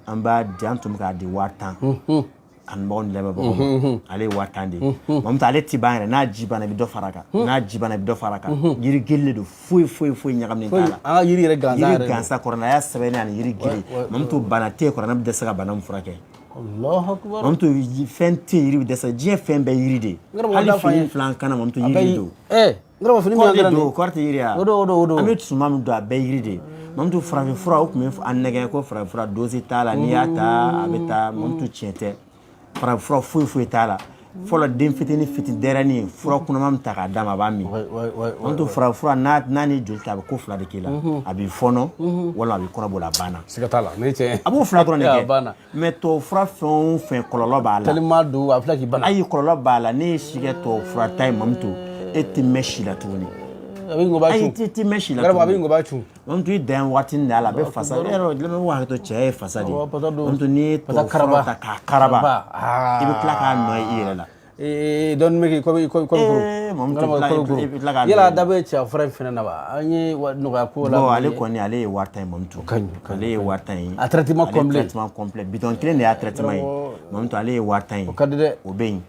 an b'a di, an tun bɛ k'a di 10 000 kanubagaw ni lamɛnbagaw ma. Ale ye 10 000 de ye. Mamutu, ale ti ban yɛrɛ, n'a ji banna, i bɛ dɔ fara a kan, n'a ji banna, i bɛ dɔ fara a kan. Yiri gili de don, foyi foyi foyi ɲagaminen t'a la. An ka yiri yɛrɛ gansan Yiri yɛrɛ don. gansan, kuranaya sɛbɛnnen ani yiri gili. Mamutu, bana tɛ yen kuranɛ bɛ dɛsɛ ka bana min furakɛ. Allahu akbar. Mamutu, fɛn tɛ yen yiri bɛ dɛsɛ, diɲɛ fɛn bɛɛ yiri de ye. N karamɔgɔ, Hali da fɔ an fini ye. filan kana, Mamutu, A bɛɛ yiri yi- don. Eh, N karamɔgɔ, fini min Kɔɔri y'an de don, nin. Kɔɔri tɛ yiri ya. O don, o don, o don. An bɛ suman min don, a bɛɛ yiri de ye. Mamutu, farafin fura, o tun bɛ an nɛgɛn ko farafin fura dose t'a la, n'i y'a ta a bɛ taa. Mamutu, tiɲɛ tɛ, farafin fura foyi foyi t'a la. Fɔlɔ, den fitinin fitinin dɛrɛnin, fura kunnama min ta k'a d'a ma, a b'a min. Mamutu, farafin fura n'a ni joli ta, a bɛ ko fila de k'i la: a b'i fɔɔnɔ walima a b'i kɔnɔ boli, a banna. Siga t'a la, ni tiɲɛ. A b'o fila dɔrɔn de A kɛ. banna. Mais tubabu fura fɛn o fɛn, kɔlɔlɔ b'a la. Tellement don, a filɛ k'i bana. Ayi, kɔlɔlɔ b'a la. Ne ye si kɛ tubabu fura ta ye, Mamutu, e tɛ mɛn si la tuguni. A bɛ ngɔba Ayi, cun. i tɛ mɛn si la Karamɔgɔ, a bɛ tuguni. ngɔba cun. Mamutu, i dan ye waati de a la, a bɛ fasa. E yɛrɛ lamɛnbagaw hakɛ to, cɛ ye fasa de ye. Awɔ, fasa don. Mamutu, n'i ye Fasa tubabu furaw karaba. ta k'a karaba, Aa. i bɛ tila k'a nɔ ye i yɛrɛ la. Ee, dɔɔni bɛ k'i kɔ bɛ kɔ bɛ kuru. Ee, Mamutu, Karamɔgɔ, kɔ bɛ kuru. i bɛ tila k'a Yala nɔ a ye. da bɛ cɛya fura in fɛnɛ na wa? An ye nɔgɔya ko la. Bon, ale kɔni, ale ye wari ta ye, Mamutu. Ka ɲi, o ka ɲi. Ale ye wari ta ye. A traitement Ale complet. Traitement complet, bitɔn kelen de y'a traitement ye. Mamutu, ale ye wari ta ye. O ka di dɛ. O bɛ yen.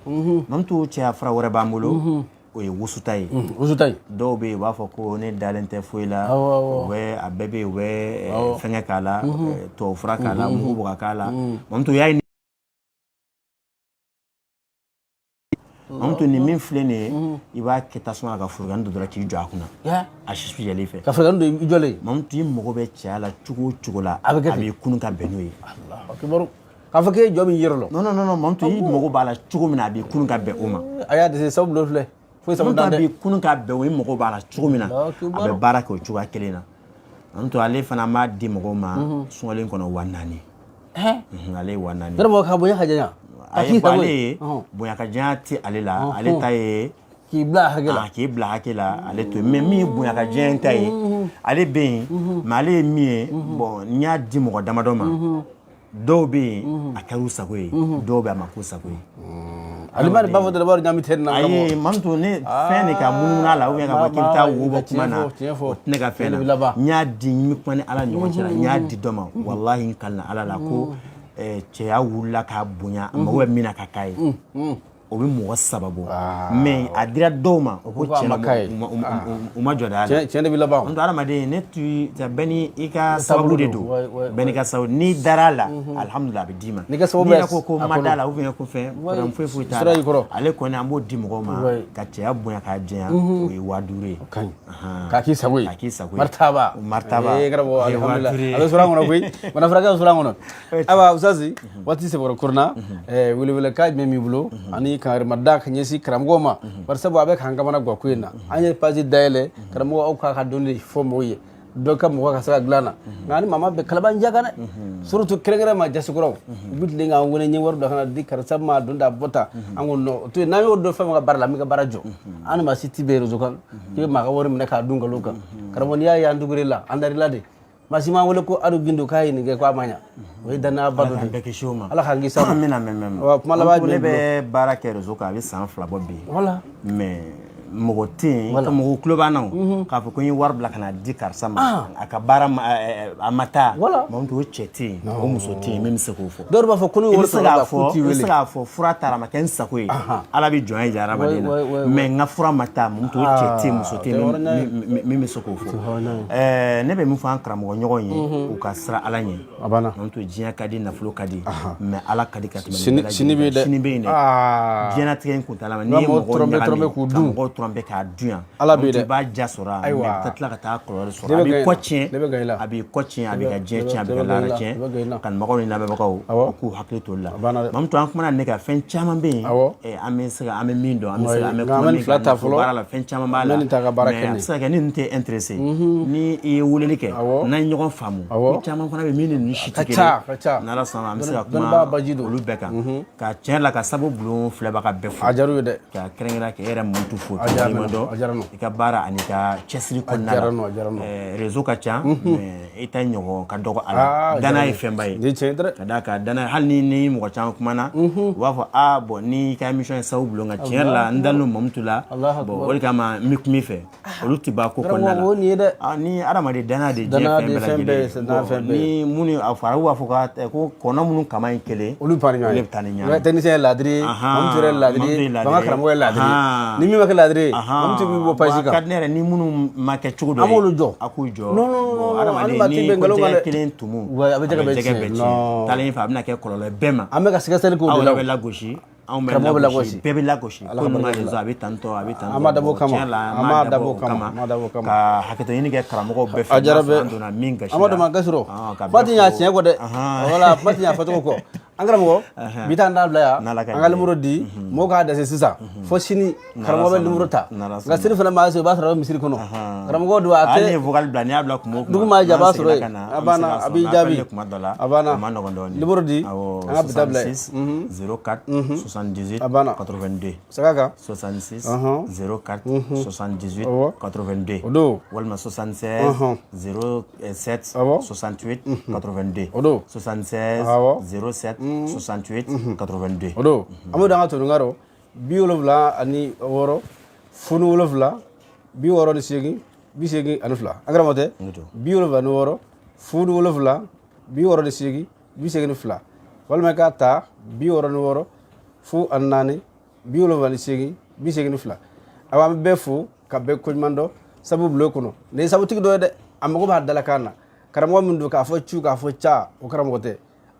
Mamutu, cɛya fura wɛrɛ b'an bolo, o ye wusuta ye. Wusuta in. Dɔw bɛ yen, u b'a fɔ ko ne dalen tɛ foyi la. Awɔ, awɔ. U bɛ a bɛɛ bɛ yen, u bɛ fɛngɛ k'a la, tubabu fura k'a la, mugu bɔ ka k'a la. Mamutu, o y'a ye. Mamutu, nin min filɛ nin ye, i b'a kɛ tasuma la ka furukani don dɔrɔn k'i jɔ a kunna, a sisi yɛlɛ i fɛ. Ka furukani don i jɔlen. Mamutu, i mago bɛ cɛya la cogo o cogo la, A bɛ kɛ a ten. b'i kunu ka bɛn n'o ye. Allahu akbar. K'a fɔ k'e jɔ min yɔrɔ la. Non, non, non, non, Mamutu, i mago b'a la cogo min na, a b'i kunu ka bɛn o ma. A y'a dese sabu dɔ filɛ. Foyi sabu Mamutu, a dan tɛ. b'i kunu ka bɛn o, i mago b'a la cogo min na, Allahu a akbar. bɛ baara kɛ o cogoya kelen na. Mamutu, ale fana b'a di mɔgɔw ma sunkalo kɔnɔ, 4000. Ale ye 4000. Karamɔgɔ, ka bonya ka janya. A Ka ye k'i bon, sago ale ye. ye bonya ka janya tɛ ale la, ale ta ye K'i bila a hakɛ la. Ah, k'i bila hakɛ la, ale to yen. Mais min ye bonya ka janya ta ye, ale bɛ yen, mais ale ye min ye, bon, n y'a di mɔgɔ damadɔ ma. Dɔw bɛ yen, a kɛra u sago ye, dɔw bɛ yen, a ma k'u sago ye. Ale b'a fɔ dɔrɔn, b'a dɔn ɲami tɛ nin na. Ayi, Mamutu, ne fɛn de ka munumunu a la, ou bien k'a fɔ k'i bɛ taa wo bɔ kuma na, Tiɲɛ fɔ. o tɛ ne ka fɛn Tiɲɛ de bɛ na. laban. N y'a di, n bɛ kuma ni Ala ni ɲɔgɔn cɛ la, n y'a di dɔ ma, walahi, n kalina Ala la ko cɛya wulila k'a bonya, a mago bɛ min na ka k'a ye, o bɛ mɔgɔ saba bɔ. Mais a dira dɔw ma, o ko ko a tiɲɛ ma na, k'a ye. u ma jɔ da la. Tiɲɛ de bɛ laban. N'o tɛ, hadamaden, ne tu bɛɛ ni i ka sababu de don. Ouais, ouais. Bɛɛ n'i ka sababu. N'i dara a la, alihamudulila, a bɛ d'i ma. N'i ka sababu N'i bɛ yɛrɛ ko a n ma kɔnɔ. da la, ou bien ko fɛn problème foyi foyi t'a Sira la. y'i kɔrɔ. Ale kɔni, an b'o di mɔgɔw ma ka cɛya bonya k'a janya, o ye 5000 ye. Ka ɲi. K'a k'i sago ye. K'a k'i sago ye. Martaba. Martaba. Ee, karamɔgɔ, O ye alihamudulila. 5000 ye. A bɛ sɔrɔ an kɔnɔ koyi. Bana furakɛ bɛ sɔrɔ an kɔnɔ. Ayiwa, Usasi, waati sɛbɛkɔrɔ korona, welewelekan jumɛn b'i bolo ani kankarimada ka ɲɛsin karamɔgɔw ma? Bari sabu a bɛ k'an kamana gan ko in na. An ye page dayɛlɛ, karamɔgɔ, aw k'a ka dɔnni de fɔ mɔgɔw ye. Dɔ ka mɔgɔ ka se ka dilan na. Nka ni maa bɛ kalabanjiya kan dɛ. Surtout kɛrɛnkɛrɛn ma jasikuraw. U bɛ tilen k'an wele, n ye wari dɔ ka na di karisa ma, don da bɔ ta. An ko non, o to yen. N'an y'o dɔn fɛn min ka baara la, an bɛ ka baara jɔ. An ni maa si ti bɛn réseau kan. K'i bɛ maa ka wari minɛ k'a dun nkalon kan. Karamɔgɔ, n'i y'a ye an tugura la, an dar'i la de. Maa si m'an wele ko Adu Gindo k'a ye nin kɛ, k'a ma ɲa. O ye danayaba dɔ de Ala k'an ye. bɛɛ kisi o ma. Ala k'an kisi a ma. Amina, amin, amin. Wa kuma laban Ne jumɛn b'i bolo? bɛ baara kɛ réseau kan, a bɛ san 2 bɔ bi. Voilà. Mais mɔgɔ tɛ yen ka mɔgɔw tulo b'an na o, k'a fɔ ko n ye wari bila ka na di karisa ma, a ka baara ma, a ma taa. Voilà. Mamutu, o cɛ tɛ yen, o muso tɛ yen min bɛ se k'o fɔ. Dɔw b'a fɔ ko n'u I ye bɛ wari se sɔrɔ k'a ka k'u fɔ, t'i i bɛ se wele. k'a fɔ fura taara, a ma kɛ n sago ye, Ala bɛ jɔnya jira hadamaden na. Mais n ka fura ma taa, Mamutu, o cɛ tɛ yen, muso tɛ O tɛ hɔrɔnya ye. yen min bɛ se k'o fɔ. Hɔrɔnya ye. Ne bɛ min fɔ an karamɔgɔ ɲɔgɔn ye, u ka siran Ala ɲɛ. A banna. Mamutu, diɲɛ ka di, nafolo ka di, mais Ala ka di ka tɛmɛ nin Sini bɛɛ sini bɛ yen lajɛlen dɛ. kan. Sini bɛ yen dɛ. Diɲɛlatigɛ in kuntaala ma, n'i ye mɔgɔw mɔgɔw tromper, ɲagami tromper k'u ka dun. mɔgɔw tromper k'a dun yan, Ala b'i Mamutu, dɛ. i b'a ja sɔrɔ a, mais Ayiwa. i bɛ taa tila ka taa kɔlɔlɔ sɔrɔ. Ne bɛ A b'i gan i kɔ la. tiɲɛ, Ne bɛ gan i la. a b'i kɔ tiɲɛ, a b'i ka diɲɛ tiɲɛ, a b'i Ne ka bɛ gan i lahara la. tiɲɛ. Ne bɛ gan i la. Kanubagaw ni lamɛnbagaw, Awɔ. u k'u hakili to olu la. A banna dɛ. Mamutu, an kumana ne kan, fɛn caman bɛ yen. Awɔ. An bɛ se ka an bɛ min dɔn, an bɛ se ka an bɛ Nka an kuma bɛ nin min fila kan ta nafolo fɔlɔ. baara la, fɛn caman b'a An la. bɛ nin ta ka baara Mais kɛ a nin bɛ se ka kɛ ni ninnu tɛ intéressé, ni i ye weleli kɛ, Awɔ. n'an ye ɲɔgɔn faamu, Awɔ. ko caman fana bɛ yen min ni ninnu si Ka tɛ kelen ca, ka ca. ye. N'Ala sɔnna, an bɛ se ka Dɔnnibaa kuma baji don. olu bɛɛ kan. Ka tiɲɛ la, ka sabu bulon filɛbaga bɛɛ fo. A diyara u ye dɛ. Ka kɛrɛnkɛrɛn k'e yɛrɛ Mamutu fo. A diyara K'i n ye, a diyara n ye. i ka baara ani ka cɛsiri kɔnɔna diyara n ye, a diyara n ye. Réseau ka ca, mais i ta ɲɔgɔn ka dɔgɔ a la. Ah, a Danaya diyara ye n ye. fɛnba ye. Nin ye tiɲɛ ye dɛ. Ka d'a kan danaya, hali ni mɔgɔ caman kumana, u b'a fɔ aa, bon, ni ka émission ye sabu bulon kan, tiɲɛ yɛrɛ la, n dalen don Mamutu la. Allahu Bon, akbar. o de kama n bɛ kuma i fɛ, olu tɛ ban ko kɔnɔna Karamɔgɔ, la. o nin ye dɛ. Ah, ni adamaden, danaya de ye diɲɛ Danaya fɛn de ye bɛɛ fɛn lajɛlen bɛɛ ye, ye. danaya Bon, fɛn bɛɛ ye. ni minnu a fɔra, u b'a fɔ ko kɔnɔ minnu kama ye kelen, Olu bɛ taa ni ɲɔgɔn olu ye. bɛ taa ni ɲɔgɔn ye. Technicien ye ladiri ye, Mamutu yɛrɛ ye ladiri Mamutu ye, ye ladiri fanga ye. karamɔgɔ ye ladiri ye. Ni min ma kɛ ladiri ye, Mamutu b'i bɔ page Bon, a kan. ka di ne yɛrɛ ni minnu ma kɛ cogo dɔ An ye, b'olu jɔ. A k'u jɔ. Non, non, non, Bon, non, adamaden, an b'a ti ni bɛn ko nkalon kan jɛgɛ dɛ. kelen tumu, Ouais, a bɛ jɛgɛ bɛɛ jɛgɛ tiɲɛ. bɛɛ Non. tiɲɛ. Taalen ɲɛfɛ, a bɛna kɛ kɔlɔlɔ ye bɛɛ ma. An bɛ ka sɛgɛsɛgɛli k'o Aw de la yɛrɛ o. bɛ lagosi. Anw bɛ Karamɔgɔ bɛ lagosi, lagosi. Bɛɛ bɛ lagosi. Ala Ko ka ninnu ka barika réseau a bɛ tan tɔ, a bɛ tan An m'a tɔ. dabɔ o Bon, kama. tiɲɛ la, An m'a dabɔ o kama. kama. An m'a dabɔ o kama. Ka hakɛto ɲini kɛ karamɔgɔw bɛɛ fɛ. A diyara N'a sɔrɔ bɛɛ. an donna min gasi An ma la. dɔn ma gasɔrɔ. Ah, ka Kuma bɛɛ tɛ ɲa fo. tiɲɛ kɔ dɛ. Ahan. Wala kuma tɛ ɲa fɔcogo kɔ. An karamɔgɔ, bi taa an da bila yan. N'Ala ka An ka jɛ. numéro di, mɔgɔw k'a dɛsɛ sisan. Fo sini karamɔgɔ bɛ numéro ta. N'Ala Nka sini fana maa se, o b'a sɔrɔ a bɛ misiri kɔnɔ. Karamɔgɔ don a Hali tɛ ni ye vocal bila, n'i y'a bila kuma o kuma, dugu maa jɛ, a b'a n'an sɔrɔ seginna yen. ka na, A an bɛ se banna, k'a a b'i sɔrɔ. jaabi. N'appel ye kuma dɔ la, A banna. a ma nɔgɔn dɔɔnin. Numéro di, Awɔ, an ka bi ta bila yen. 66 04 78 A banna. 82. Sɛgɛ kan. 66 Ɔhɔn. 04 78 Awɔ. 82. O don. Walima 76 Ɔhɔn. 07 Awɔ. 68 82. O don. 76 Awɔ. 07 68 82. O don, an b'o don an ka tɔnɔ rɔ 76 07 68 82. An karamɔgɔ tɛ 76 07 68 82, walima i k'a ta 66 04 78 82. Awa, an bɛ bɛɛ fo ka bɛɛ koɲuman dɔn. Sabu bulon kɔnɔ nin ye sabutigi dɔ ye dɛ, a mago b'a dalakan na. Karamɔgɔ min don k'a fɔ cu k'a fɔ ca, o karamɔgɔ tɛ.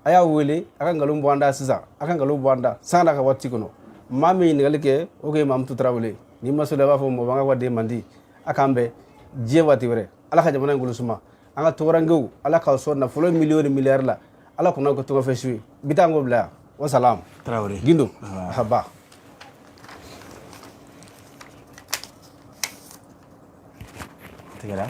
A y'a wele, a ka nkalon bɔ an da sisan, a ka nkalon bɔ an da san n'a ka waati kɔnɔ. Maa min ye ɲininkali kɛ, o kun ye Mamutu Tarawele. N'i ma sɔn, i b'a fɔ mɔgɔ b'an ka waden man di. A k'an bɛn diɲɛ waati wɛrɛ. Ala ka jamana in kolo suma. An ka tɔgɔrankew, Ala k'aw sɔn nafolo miliyɔn ni miliyari la. Ala kana aw kɛ tɔgɔfɛ su ye. Bi taa an k'o bila yan. Wasalam. Tarawele. Gindo haba. Tigɛra.